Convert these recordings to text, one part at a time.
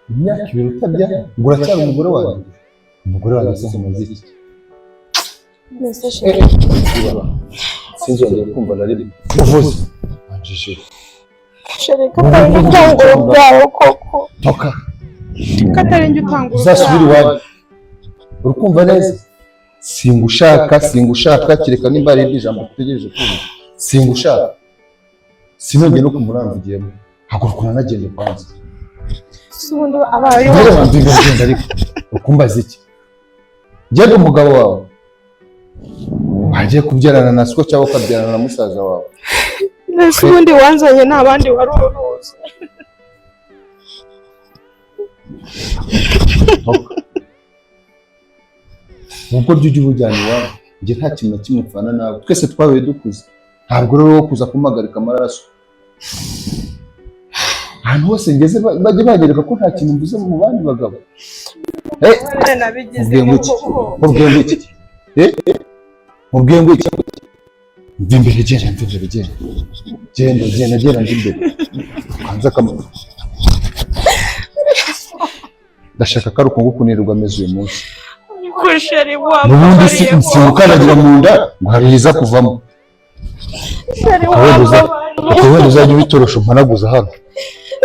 Imyaka 2 utabyara ngo uracyari umugore wanjye? Umugore wanjye se nkumaze iki? Mbese chéri, Sinzongera kumva na rimwe uvuze anjije. Chéri, ko atari njye utanga urubyaro koko? Toka. Ko atari njye utanga Uzasubire urubyaro? iwanyu, urikumva neza? Singushaka, singushaka, kereka nimba hari irindi jambo utegereje kumva. Singushaka, sinongeye no kumuramvugiyemo. Haguruka unanagende kwanza. Se ubundi abaye Mbere wanjye ngagenda, ariko ukumbaza iki? Njye umugabo wawe wagiye kubyarana na siko cyangwa ukabyarana na musaza wawe? Mbese ubundi wanzanye nta bandi wari uruzi? Toka. Ubwo ryo ujya ubujyana iwawe, njye nta kintu na kimwe mpfana nawe. Twese twabaye dukuze, ntabwo rero wo kuza kumpagarika amaraso. Ahantu hose ngeze bajye banyereka ko nta kintu mvuze mu bandi bagabo. Eh, Nabigize mubwiye ngo iki? koko? Mubwiye ngo iki? Eh, mubwiye ngo iki? Mva imbere, genda, mva imbere, genda, genda, genda, genda, mva imbere. Kanza akamaro. Ndashaka ko ari uku nguku nirirwa ameze uyu munsi. Ko chéri, N'ubundi si wambabariye? singukandagira mu nda ngo hari ibiza kuvamo. Chéri, Ukaba wambabariye. Ukaba wenda uzajya ubitorosha umpanaguza hano.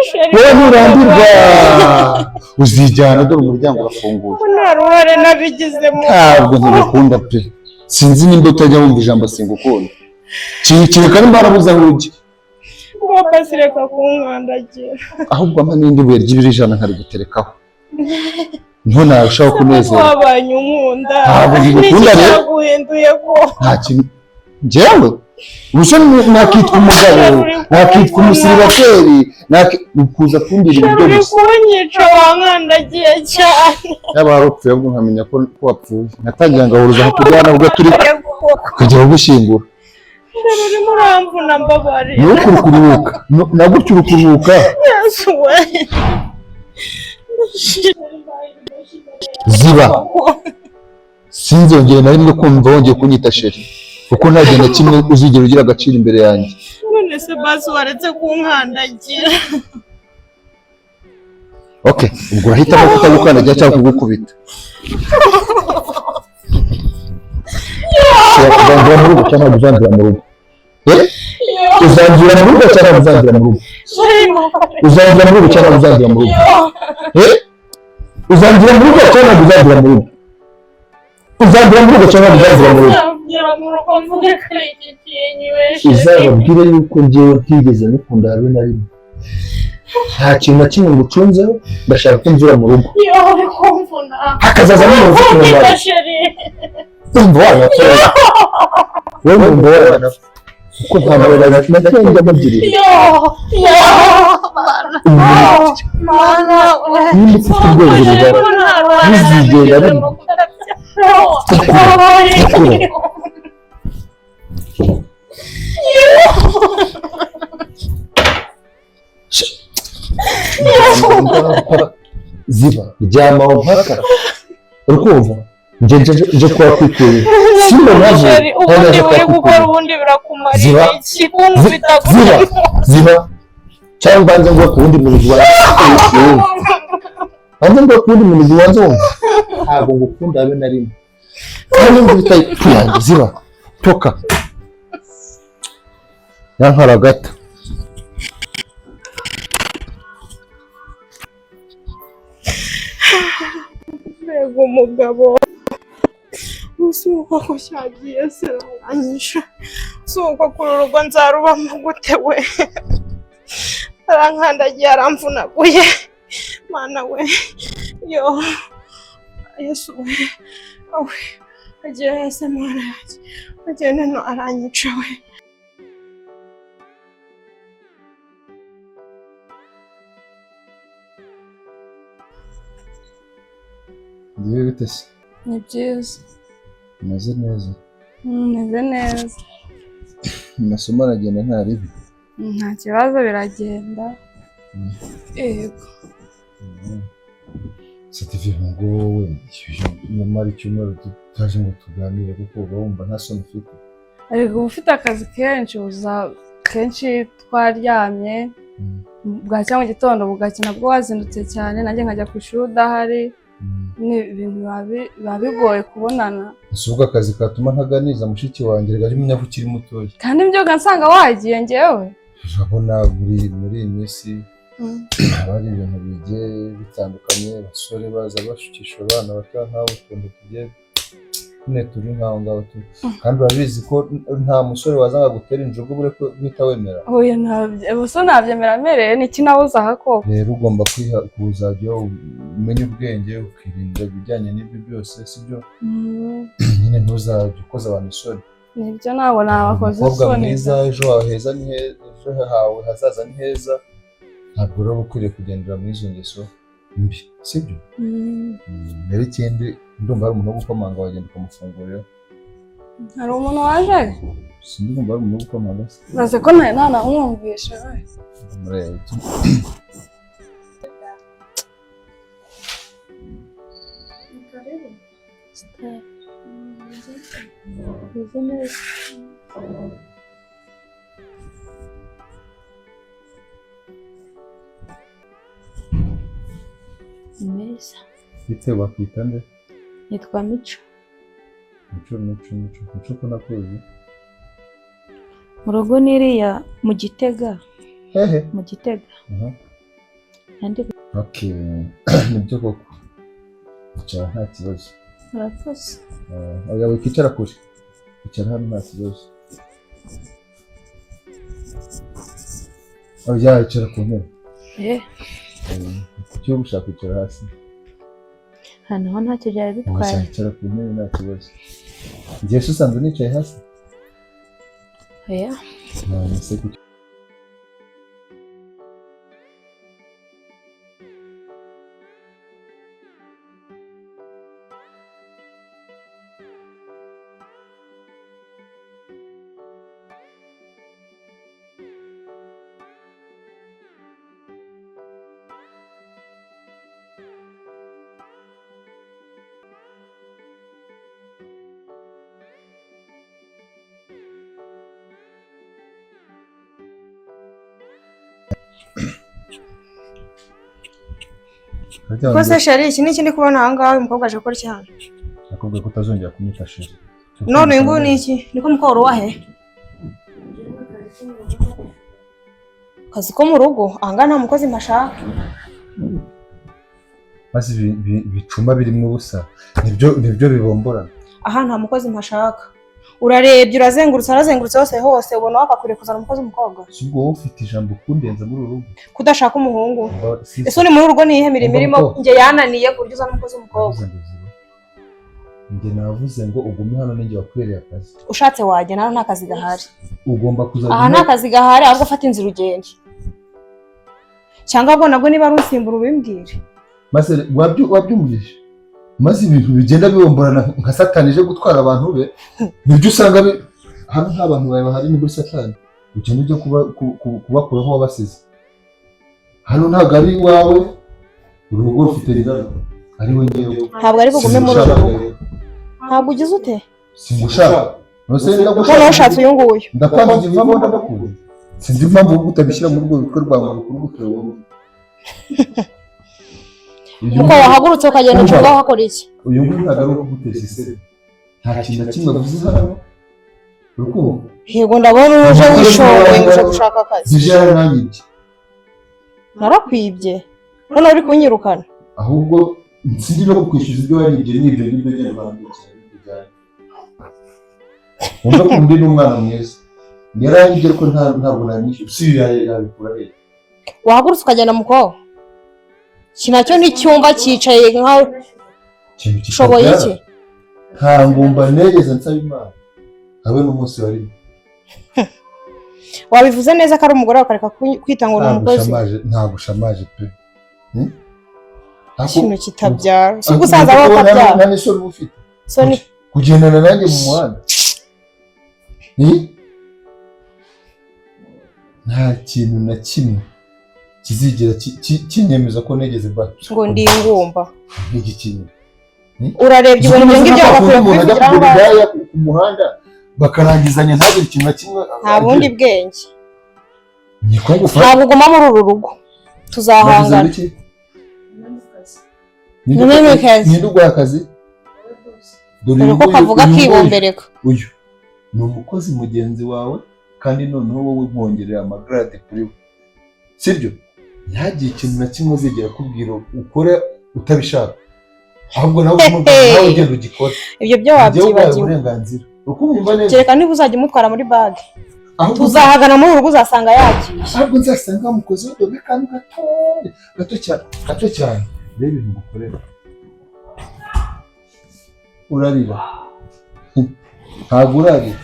Chéri, Wowe nturambirwa, uzijyana, dore umuryango urafunguye. Ko nta ruhare nabigizemo. Ntabwo ntibikunda pe. Sinzi nimba utajya wumva ijambo "singukunda". Kereka nimba warabuze aho ujya. Ngo basi reka kunkandagira. Ahubwo ampa n'indi buye ry'ibiro 100 nkariguterekaho, niho narushaho kunezerwa. Wabanye unkunda. Ntabwo ngikunda Niki rero. cyaguhinduye ko? Nta kintu. Njyewe ubuse nakitwa umugabo, nakitwa umusiribateri, kuza kundira ibiryo Uri gusa? kunyica, wankandagiye cyane. Yaba warapfuye, ahubwo nkamenya ko wapfuye, natangira ngahuruza kujyana ubwo turi kujya kugushyingura. Chéri, urimo uramvuna, mbabarira. Ni uku uri kuruhuka na gutyo uri kuruhuka. Yesu we! Ziba. Sinzongere na rimwe kumva wongeye kunyita chéri, kuko nta gihe na kimwe uzigera ugira agaciro imbere yanjye. None se basi waretse kunkandagira? Okay, ubwo urahitamo kutagukandagira cyangwa kugukubita. Ushobora kuzanzura mu rugo cyangwa ntabwo uzanzura mu rugo? Eh? Uzanzura mu rugo cyangwa ntabwo uzanzura mu rugo? Uzanzura mu rugo cyangwa ntabwo uzanzura mu rugo? Eh? Uzanzura mu rugo cyangwa ntabwo uzanzura mu rugo? Uzanzura mu rugo cyangwa ntabwo uzanzura mu rugo? Uzanzura mu rugo mvuge ko ari iki kintu we, chéri? Uzababwire yuko njyewe ntigeze ngukunda habe na rimwe, nta kintu na kimwe ngucunzeho. Ndashaka ko unzura mu rugo. Yo, uri kumvuna. Hakazaza n'umuntu ufite umumaro. Kunkubita, chéri. Umva wanapfa, wowe mwumva wanapfa, kuko nta mbabazi na kimwe njya mugirira. Yo, yo, mana we! Nimba ufite ubwenge bugari ntuzigera rimwe Ukura. Ziba, ryamaho mpaka uri kumva nje kuba kwikuye simba naje. Chéri, ubundi naje uri gukora kuba. ubundi birakumarira Ziba. iki kunkubita? Ziba, ziba, cyangwa mbanze ngo ku wundi muntu wanze wumva, banze ngo ku wundi muntu wanze wumva. Ntabwo ngukunda habe na rimwe, kandi ngubita yanjye. Ziba, toka, yankaragata. Mbega umugabo! Uzi uko cyagiye se aranyisha? Si uko kuri urugo nzarubamo gute we? Arankandagiye, aramvunaguye, mana we! Yo Yesu we, awe agiye hese, mana yanjye, agiye none aranyica we! Ngewe bite se? Ni byiza. Umeze neza? Meze neza. Amasomo aragenda nta ribi? Nta kibazo, biragenda. Yego. Satifiye ngo wowe nyamara icyumweru tutaje ngo tuganire, kuko uba wumva nta soni ufite. Ariko uba ufite akazi kenshi, uza kenshi twaryamye. Bwacya mu gitondo bugacya nabwo wazindutse cyane, nanjye nkajya ku ishuri udahari. Ni ibintu biba bigoye kubonana. Ese ubwo akazi katuma ntaganiriza mushiki wanjye? Reka umenya ko ukiri mutoya. Kandi mbyuka nsanga wagiye njyewe. Urabona muri iyi minsi haba hari ibintu bigiye bitandukanye, abasore baza bashukisha abana bato nk'abo, utuntu tugiye nyine turi nk'aho ngaho tu. Kandi urabizi ko nta musore waza ngo agutere injugu ubure ko guhita wemera. Oya, ntabyo, ubu nabyemera mpereye ni iki nabuze aha koko? Rero ugomba kwiha kuzajya umenya ubwenge, ukirinda ibijyanye n'ibyo byose, sibyo? Nyine ntuzajye ukoza abantu isoni. Nibyo, ntabwo nabakoze Umukobwa isoni. mwiza, ejo hawe heza ni heza, ejo hawe hazaza ni heza. Ntabwo rero uba ukwiriye kugendera muri izo ngeso mbi, sibyo? Rero ikindi, ndumva hari umuntu wo gukomanga, wagenda ukamufungurira. Hari umuntu waje? Sinzi, ndumva hari umuntu wo gukomanga se. Baze ko nta ntanamwumvisha. Murebe. Meze neza. Ni meza. Bite, wakwita nde? Nitwa Mico. Mico, Mico, Mico, Mico, ko nakuzi? Mu rugo niriya mu Gitega. Hehe? Mu Gitega. Aha. Nandi. Okay, nibyo koko, icara nta kibazo. Murakoze. Oya, wikicara kure, icara hano nta kibazo. Oya, icara ku ntebe. Eh, Kuki uri gushaka kwicara hasi? Hano ho ntacyo byari bitwaye. Oya, icara ku ntebe nta kibazo. Ngiye se usanzwe nicaye hasi? Oya. None se kuki? Rwose chéri, iki ni iki ndi kubona aha ngaha? Uyu mukobwa aje gukora iki hano? Nakubwiye ko utazongera kunyita chéri. None uyu nguyu ni iki? Niko mukoro wahe? Akazi ko mu rugo aha ngaha nta mukozi mpashaka. Maze ibicuma birimo ubusa nibyo bibomborana. Aha nta mukozi mpashaka. Urarebye, urazengurutse, urazengurutse hose hose, ubona wakakwiriye kuzana umukozi w'umukobwa? Si ubwo wowe ufite ijambo kundenza muri uru rugo? Kudashaka umuhungu. Si- Ese uri muri uru rugo ni iyihe mirimo Umva irimo mukobwa. njye yananiye ku buryo uzana umukozi w'umukobwa? Navuze ngo ziba. Njye navuze ngo ugume hano, ninjye wakwereye akazi. Ushatse wajya, hano nta kazi gahari. Ugomba kuzajya Aha nta kazi gahari, ahubwo fata inzira ugende, cyangwa ahubwo nabwo niba ari usimbura ubimbwire. Maze wabyumvise, maze ibintu bigenda bibomborana nka Satani ije gutwara abantu be. Nibyo usanga hano nta bantu bawe bahari, ni muri Satani ugenda ujya kubakuraho wabasize. Hano ntabwo ari iwawe, urugo rufite nyirarwo ari we ngewe. Ntabwo ari bugume muri uru Singushaka rugo. rero. Ntabwo ugize ute? Singushaka. None se ndagushaka? Noneho ushatse uyu nguyu. Ndakwanga ivamo, ndagukunda. Sinzi impamvu wowe utabishyira muri urwo rukwe rwawe ngo rukurugukire wowe. Uyu Uko wahagurutse ukagenda Umva. ucunga hakora iki? Uyu nguyu ntabwo ari uwo kuguteza iseri, nta kintu na kimwe avuze hano, urukundo. Yego, ndabona uje wishoboye ngo uje gushaka akazi. Zije yarananyibye. Narakwibye? Noneho uri kunyirukana? Ahubwo sinzi no kukwishyuza ibyo waribye n'ibyo ngibyo. Genda urambikira bijyanye. Wumva ko undi ni umwana mwiza, yaranyibye ariko ntabwo namwishyura. Si uyu yabikura hehe? Wahagurutse ukagenda mukobwa, iki nacyo nticyumva, cyicaye nkaho. Ikintu Ushoboye kitabyara. iki? Nta ngumba negeze nsaba Imana habe n'umunsi warimo. Wabivuze neza ko ari umugore wawe, ukareka kwita ngo ni Ntabwo umukozi. ushamaje, ntabwo ushamaje pe. Ikintu kitabyara, si ubwo usanze abo batabyara. Nta n'isoni uba ufite Soni. kugendana nanjye mu muhanda? Nta kintu na kimwe kizigera kinyemeza ko nigeze mba Ngo ndi ingumba. Nk'igikinyi. Urarebye ubona ibyo ngibyo bagakwiye Umuntu ajya kubivugira aho kugura ngaho. indaya ku muhanda bakarangizanya, ntagire ikintu na kimwe Nta bundi agira. bwenge. Niko ngufata. Ntabwo uguma muri uru rugo. Tuzahangana. Ni Ninde uguha akazi? Dore uko kavuga kibombereka. Uyu ni umukozi mugenzi wawe, kandi noneho wowe nkongerera amagrade kuri we, sibyo? Ntihagire ikintu na kimwe uzigera akubwira ukore utabishaka, ahubwo nawe nawe ugenda ugikora. Ibyo byo wabyibagiwe. Uburenganzira ukumva neza. Kereka niba uzajya umutwara muri bage, tuzahagana muri urugo uzasanga yagiye. Ahubwo nzasanga wamukoze dore akantu gatoya gato cyane gato cyane. Reba ibintu ngukorera, urarira ntabwo urarira,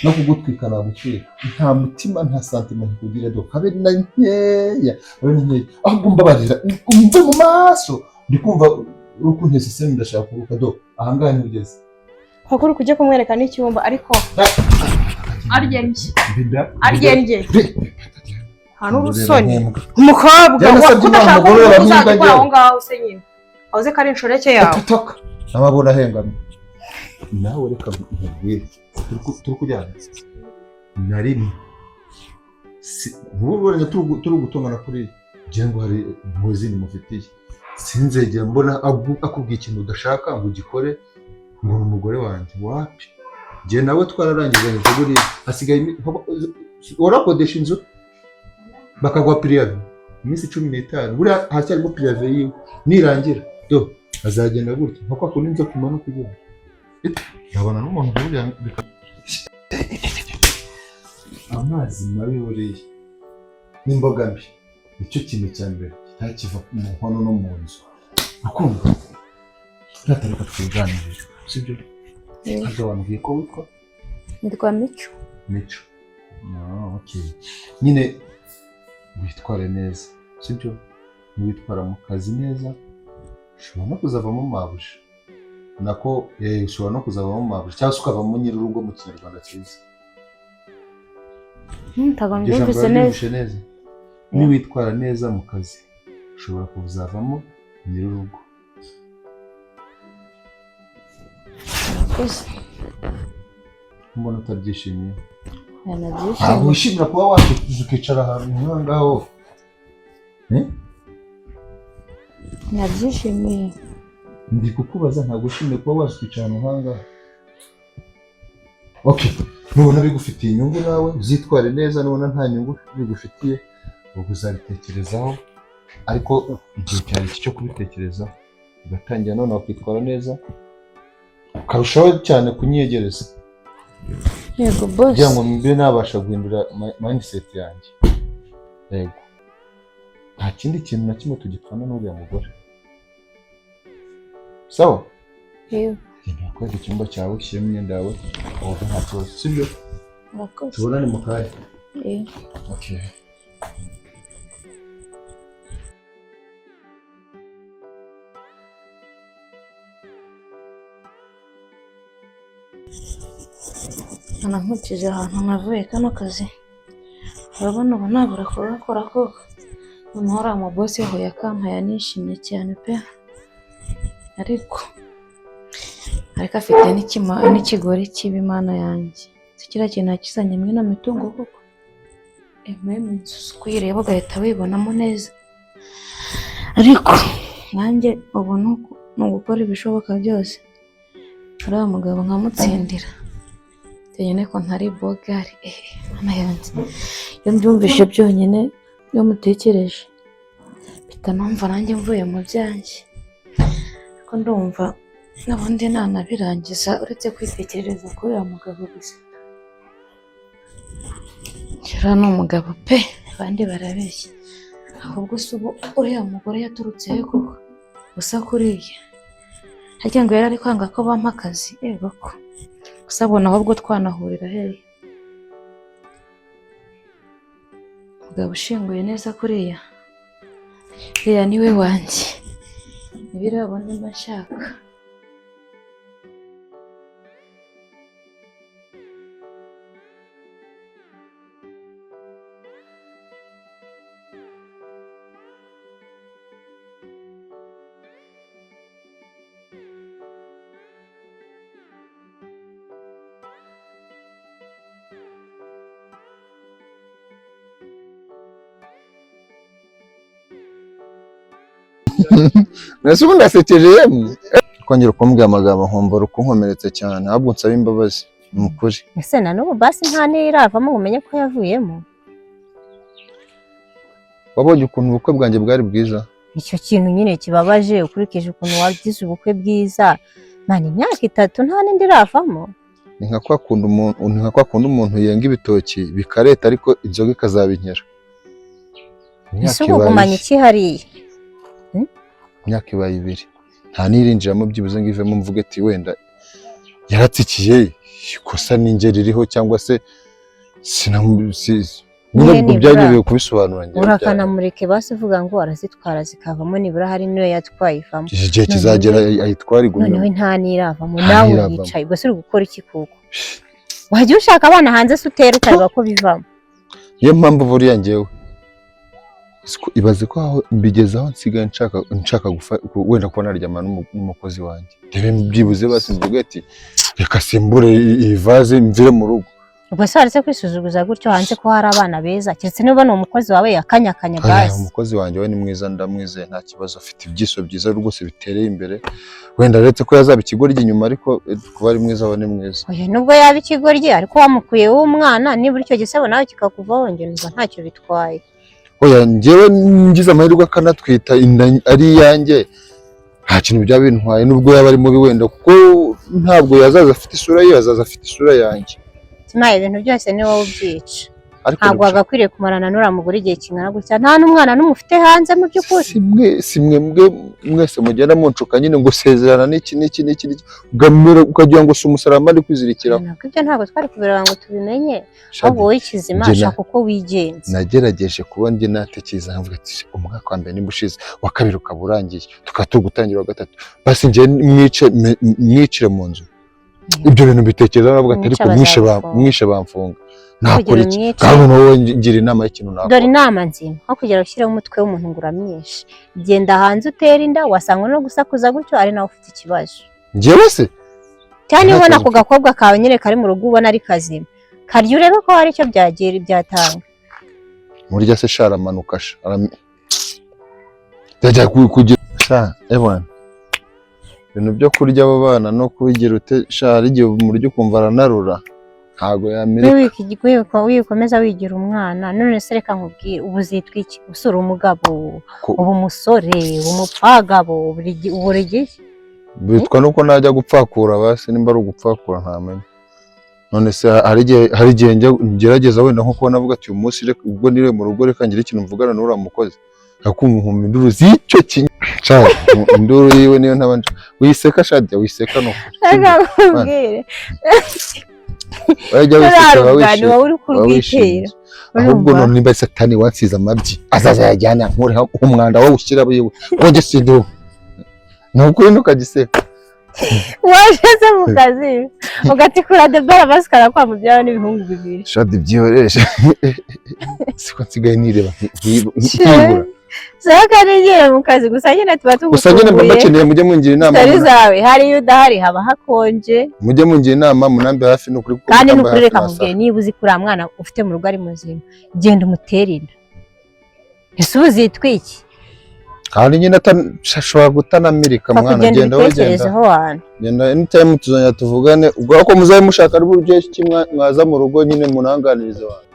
no kugutwika nagutwika, nta mutima nta santima ntikugira, do habe na nkeya, habe na nkeya. Ahubwo mbabarira umve mu maso, ndi kumva uri kuntesa isemi, ndashaka kuruka do ahangaha niho ugeze. Hakuru kujya kumwereka n'icyumba, ariko aryenje nta n'ubusoni. Umukobwa udashaka ko uzajya ukora aho ngaho se nyine avuze ko ari inshoreke yawe. Amabona ahengamye nawe, reka nkubwire, turi kujyana na rimwe ntubone turi gutongana kuriya, ngira ngo hari impuhwe zindi mufitiye. Sinzegera mbona akubwiye ikintu udashaka ngo ugikore ngo ni umugore wanjye, wapi? Njye nawe twararangizanyije buriya, hasigaye warakodesha inzu bakaguha piriyave iminsi 15, buriya haracyarimo piriyave yiwe, nirangira do azagenda gutya nka kwa kundi inzoka imanuka igenda. Yabona n'umuntu buriya amazi mabi buriya n'imboga mbi nicyo kintu cya mbere kitakiva mu nkono no mu nzu. Ukumva natareka twiganirira, sibyo? Ntabwo wambwiye ko witwa? Nitwa Mico. Mico. Ah, okay. Nyine witware neza, sibyo? Niwitwara mu kazi neza ushobora no kuzavamo mabuja, nako ushobora no kuzavamo mabuja cyangwa se ukavamo nyir'urugo mu Kinyarwanda cyiza. Ntabwo mbyumvise neza. Niwitwara neza mu kazi ushobora kuzavamo nyir'urugo. Mbona utabyishimiye. Ntabwo wishimira kuba wakiza ukicara ahantu nk'aho ngaho? Nabyishimiye. Ndi kukubaza, ntabwo wishimiye kuba waza ukicara ahantu nk'aho ngaho? Okay, nubona bigufitiye inyungu nawe uzitware neza, nubona nta nyungu bigufitiye ubwo uzabitekerezaho, ariko igihe cyari iki cyo kubitekerezaho ugatangira none wakitwara neza ukarushaho cyane kunyegereza. Yego boss. Kugira ngo mbe nabasha guhindura mindset yanjye. Yego. Nta kindi kintu na kimwe tugipfana n'uriya mugore. Sawa? Yego. Genda bakwereke icyumba cyawe, ushyiremo imyenda yawe, wowe nta kibazo, sibyo? Murakoze. Tubonane mu kanya. Yego. Okay. Nkurikije ahantu navuye kano kazi, urabona ubu nabura kugakora koko. Noneho uriya mubosi yahuye akampaye nishimye cyane pe, ariko afite n'ikigori kibi Mana yanjye. Si kiriya kintu yakizanye muri ino mitungo koko? Ememe inzu kuyireba ugahita wibonamo neza, ariko nanjye ubu ni ugukora ibishoboka byose uriya mugabo nkamutsindira. Byonyine ko ntari bogari, Mana yanjye, iyo mbyumvise byonyine, iyo mutekereje mpita numva nanjye mvuye mu byanjye, ariko ndumva n'ubundi nanabirangiza uretse kwitekerereza kuri uriya mugabo gusa. Uriya ni umugabo pe, abandi barabeshya. Ahubwo se ubu uriya mugore yaturutse he koko? Gusa kuriya harya ngo yari ari kwanga ko bampa akazi, yego ko gusa abona ahubwo twanahurira hehe. Umugabo ushinguye neza kuriya, uriya niwe wanjye, ntibirabona mba nshaka. Nese ubundi asekeje yemwe. Kongera kumbwira amagambo nkumva ukunkomeretse cyane, ahubwo nsaba imbabazi ni ukuri. Ese na n'ubu basi nta n'iravamo ngo umenye ko yavuyemo? Wabonye ukuntu ubukwe bwanjye bwari bwiza? Icyo kintu nyine kibabaje ukurikije ukuntu wagize ubukwe bwiza, mani imyaka 3 nta n'indi iravamo. Ni nka kwa kundi umuntu, ni nka kwa kundi umuntu yenga ibitoki bikareta ariko inzoga ikazabinkera. Ese ubu ugumanye iki hariya? Imyaka ibaye 2 nta nirinjiramo byibuze ngo ivemo mvuge ati wenda yaratsikiye ikosa ninjye ririho cyangwa se nyine byanyobeye kubisobanura njye. Urakanamureke basi uvuga ngo arazitwara zikavamo, nibura hari niyo yatwaye ivamo. Igihe kizagera ayitwara igumye. Noneho nta niravamo nawe yicaye ubwo se uri gukora iki kuko? Wajya ushaka abana hanze se utera ukareba ko bivamo. Niyo mpamvu buriya njyewe ibaze ko aho mbigezaho nsigaye nshaka wenda kuba naryama n'umukozi wanjye. Ndebe byibuze basi mvuge ati reka simbure iyi vaze mvire mu rugo. Ubwo se waretse kwisuzuguza gutyo hanze ko hari abana beza, keretse niba ni umukozi wawe yakanyakanya basi. Umukozi wanjye we ni mwiza ndamwizeye nta kibazo, afite ibyiso byiza rwose bitereye imbere, wenda aretse ko yazaba ikigoryi inyuma ariko kuba ari mwiza we ni mwiza. Oya nubwo yaba ikigoryi ariko wamukuye w'umwana, nibura icyo gisebo nawe kikakuvaho njye numva ntacyo bitwaye. Oya njyewe ngize amahirwe akanatwita inda ari iyanjye nta kintu byaba bintwaye, nubwo yaba ari mubi wenda kuko ntabwo yazaza afite isura ye, azaza afite isura yanjye. Timaye ibintu byose ni wowe ubyica. Ntabwo wagakwiriye kumarana n'uriya mugore igihe kingana gutya, nta n'umwana n'umwe ufite hanze mu by'ukuri. Si mwe mwese mugenda munshuka nyine ngo sezerana n'iki n'iki n'iki ukagira ngo si umusaraba ari kwizirikiraho. Ntabwo ibyo ntabwo twari kubireba ngo tubimenye, ahubwo wowe ikizima shaka uko wigenza. Nagerageje kuba njye natekereza nkavuga ati umwaka wa mbere nimba ushize, wa kabiri ukaba urangiye, tukaba turi gutangira wa gatatu, basi njye mwicire mu nzu. Ibyo bintu mbitekereza navuga ati ariko mwishe bamfunga. Nakora iki? Kandi wowe ngira inama y'ikintu nakora. Dore inama nzima, aho kugira ushyireho umutwe w'umuntu ngo uramwishe, genda hanze utere inda, wasanga no gusakuza gutyo ari nawe ufite ikibazo. Njyewe se? Cyane ubona ako gakobwa kawe nyine kari mu rugo ubona ari kazima, karya urebe ko hari icyo byagira byatanga. Murya se sha aramanuka sha. Yajya kugira sha ewana. Ibintu byo kurya abo bana no kubigira ute sha hari igihe umuryo ukumva aranarura. Ntago yamirika. Wikomeza wigira umwana, none se reka nkubwire ubu uzitwa iki? Usura umugabo, ubu umusore, umupfagabo, uburi bitwa nuko najya gupfakura basi nimba ari ugupfakura ntamenya. None se hari igihe ngerageza wenda nko kubona avuga ati uyu munsi ubwo nire mu rugo reka ngire ikintu mvugana n'uriya mukozi, akumva induru z'icyo kintu, induru yiwe niyo ntabanje. Wiseka Shadia, wiseka no nkubwire. Wajya wiseka wishimye. Ahubwo none nimba satani wansize amabyi azaza yajyana nkureho umwanda wowe ushyira wiwe wonge sindu nukuri ntukagiseka. Wageze mu kazi ugatikura debara basikara kwa mubyara n'ibihungu bibiri. Shadi byihoresha siko nsigaye nireba nkibura. Saka nigere mu kazi gusa nyine tuba tugukumbuye. Gusa nyine mba mbakeneye mujye mungira inama. Sari zawe hari iyo udahari haba hakonje. Mujye mungira inama munambe hafi n'ukuri kuko kandi n'ukuri reka mubwiye niba uzi kuri mwana ufite mu rugo ari muzima genda umutere inda. Ese ubu uzitwa iki? Kandi nyine ashobora gutanamirika mwana genda wagenda. Genda anytime tuzongera tuvugane ubwo ko muzabe mushaka ari buryo ki mwaza mu rugo nyine munanganirize abantu.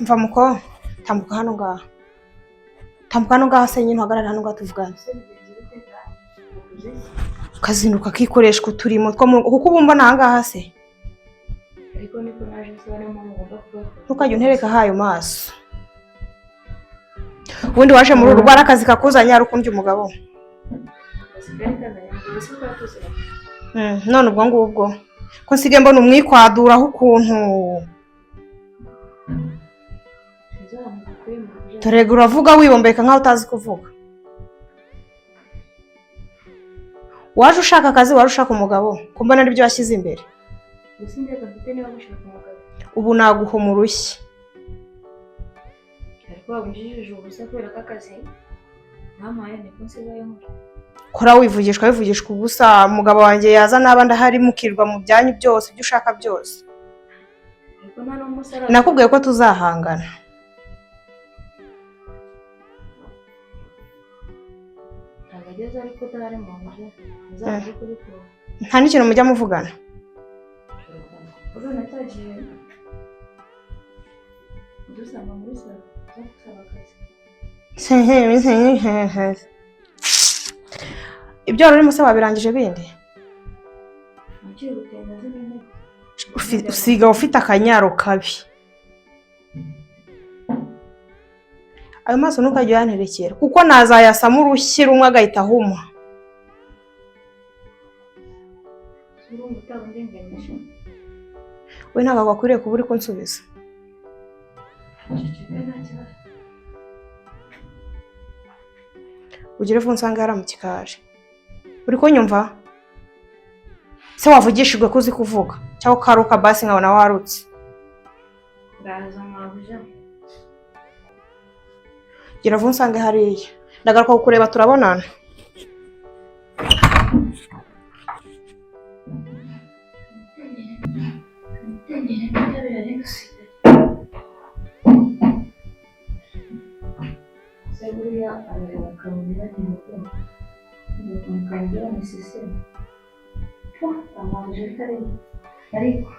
Mva muko tambuka hano ngaha, tambuka hano ngaha se nyine uhagarara hano ngaha tuvugane. Ukazinduka kikoreshwa uturimo two mu kuko ubu mbona aha ngaha se. Ntukajya untereka hayo maso. Ubundi waje muri uru rwara akazi kakuzanye ari ukundya umugabo. None ubwo ngubwo ko nsigaye mbona umwikwaduraho ukuntu. Torega uravuga wibombeka nkaho utazi kuvuga. Waje ushaka akazi, waje ushaka umugabo, ko mbona aribyo washyize imbere. Ubu naguhoma urushyi. Wabujijije ubusa kubera ko akazi ntampaye niko nsigaye nkora. Kora wivugishwa wivugishwa ubusa, umugabo wanjye yaza naba ndahari mukirwa mu byanyu byose ibyo ushaka byose. Ariko nta n'umusaraba. Nakubwiye ko tuzahangana. Ntabwo ageze ariko udahari mu nzu nzaje kubikora. Nta n'ikintu mujya muvugana. Urabona cyagiye udusanga muri salo uza gusaba akazi. Ibyo wari urimo se wabirangije bindi? Ukiri gutenga zino ntebe. Usiga ufite akanyaro kabi. Ayo maso ntukajya uyanterekera kuko nazayasamo urushyi rumwe agahita ahuma. Urumva utaba undenganyije. We ntabwo wakwiriye kuba uri kunsubiza. Ceceka nta kibazo. Ugire vuba unsange hariya mu gikari. Uri kunyumva? Se wavugishijwe ko uzi kuvuga cyangwa ukaruka basi nkabona warutse. Ndaza mwabuja. Gira vuba unsange hariya. Ndagaruka kukureba turabonana. Se buriya arareba akabona ntimukumva. Akabwira ni sisiteme. Amabuje karimo. Ariko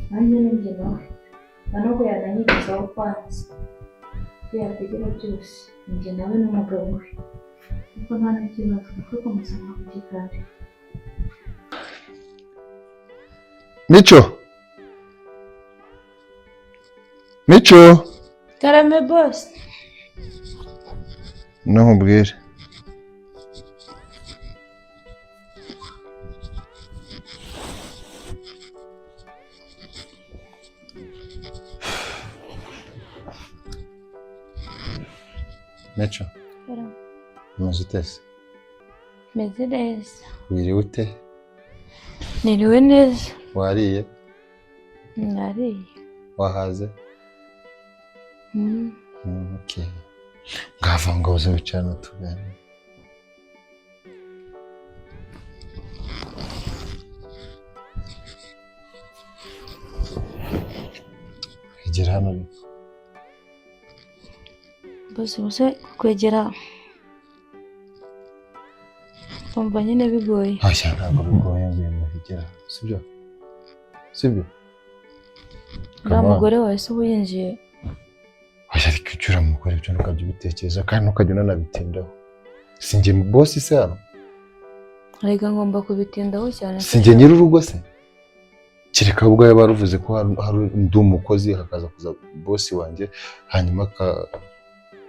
nanjye ni njye nawe. Nta nubwo yananyigizaho kwanza. Ibyo yakwigira byose ni njye nawe n'umugabo we. Kuko nta n'ikibazo kuko kumusanga ku gikari. Mico, Mico, Karame boss. no nkubwire. Mico, Karame. umeze ute se? Meze neza. Wiriwe ute? Niriwe neza. Wariye? Nariye. Wahaze? Okay. Ngava ngo uze wicarane tuganire. Egera hano ariko. Bose bose kwegera umva nyine bigoye. Oya ntabwo bigoye ngwino egera, sibyo? Sibyo? Uriya Come on. mugore wawe se uba yinjiye. Oya ariko icyo uramukora ibyo ntukajya ubitekereza kandi ntukajya unanabitindaho. Si njye boss se hano? Erega ngomba kubitindaho cyane. Si njye nyir'urugo se? Kereka ubwo yaba yaruvuze ko hari undi umukozi hakaza kuza boss wanjye hanyuma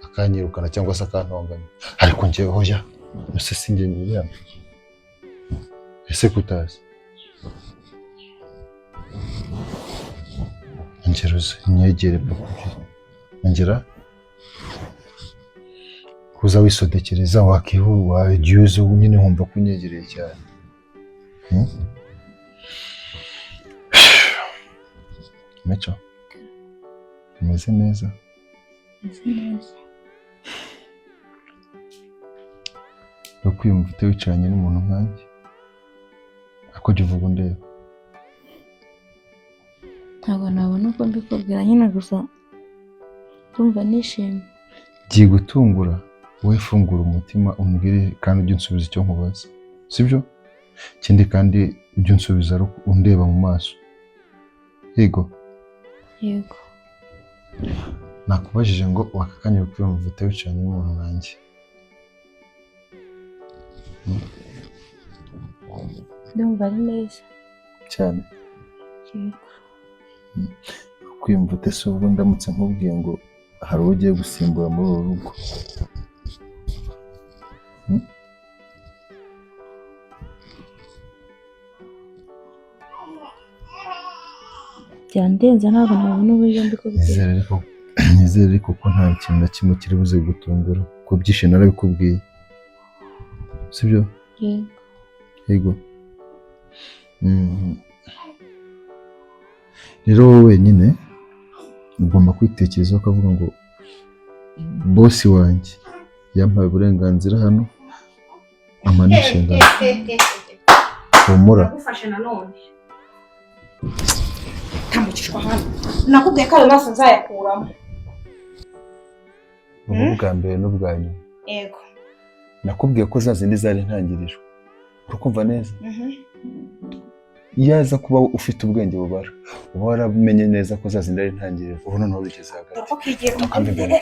akanyirukana cyangwa se akantonganya. Ariko njye hoya, ese si njye nyiri hano? Ese kutazi? Ongera uze unyegere papa. Ongera kuza wisodekereza wakihu wagiye uza nyine nkumva ko unyegereye cyane. Mico, umeze neza? Meze neza. Uri kwiyumva ute wicaranye n'umuntu nkanjye? Ariko jya uvuga undeba. Ntabwo nabona uko mbikubwira nyine gusa ndumva nishimye. Giye gutungura wowe fungura umutima umbwire kandi ujye unsubiza icyo nkubaza, sibyo? Ikindi kandi ujye unsubiza ari uko undeba mu maso. Yego. Yego. Nakubajije ngo waka kanya uri kwiyumva ute wicaranye n'umuntu nkanjye? Ndumva ari neza. Cyane. Yego. Kwiyumva ute se ubwo ndamutse nkubwiye ngo hari uwo ugiye gusimbura muri uru rugo? Byandenze ntabwo nabona uburyo mbikubwira. Nizere ariko ko nta kintu na kimwe kiri buze gutungura kuko byinshi narabikubwiye, sibyo? Yego. Yego. Rero wowe wenyine ugomba kwitekerezaho ukavuga ngo Bosi wanjye yampaye uburenganzira hano, ampa n'inshingano. Humura. Nagufashe nanone tambukishwa hano, nakubwiye ko ayo maso nzayakuramo. Ubu bwa mbere n'ubwa nyuma. Yego. Nakubwiye ko za zindi zari intangiriro, urakumva neza? Iyo aza kuba ufite ubwenge bubara, uba waramenye neza ko za zindi ari intangiriro. Ubu noneho bigeze hagati. Dore ko kigiye. Takamba imbere.